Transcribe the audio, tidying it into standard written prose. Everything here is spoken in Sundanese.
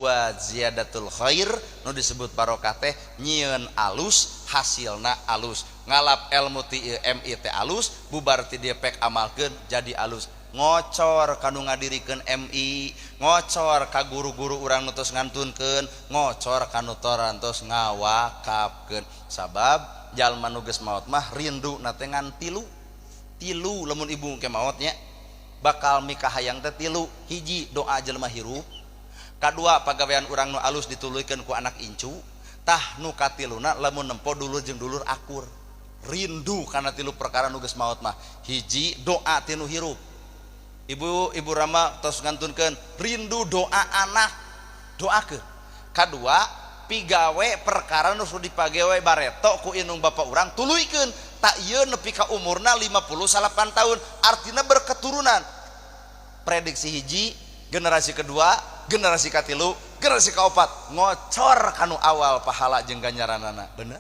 Wa ziyadatul khair nu disebut barokah teh nyieun alus, hasilna alus. Ngalap ilmu ti MI teh alus, bubar ti dieu pek amalkeun jadi alus. Ngocor kanu ngadirikeun MI, ngocor ka guru-guru urang nu tos ngantunkeun, ngocor ka nu torantos ngawakafkeun. Sabab jalma nu geus maot mah rindu na teh ngan tilu. Tilu lamun ibu ke maotnya bakal mikahayang teh tilu. Hiji, doa jelema hirup. Kadua, pagawean urang nu alus dituluykeun ku anak incu. Tah, nu katiluna lamun nempo dulur jeung dulur akur. Rindu kana tilu perkara nu geus maot mah. Hiji, doa tinu hirup. Ibu, ibu Rama tos ngantunkeun, rindu doa anak, doakeun. Kadua, pigawe perkara nu dipagewe bareto ku indung bapak urang tuluykeun. Tak ieu nepi ka umurna 58 tahun, artinya berketurunan. Prediksi hiji, generasi kedua, generasi katilu, generasi kaopat, ngocor kanu awal pahala jeung ganjaranana. Bener.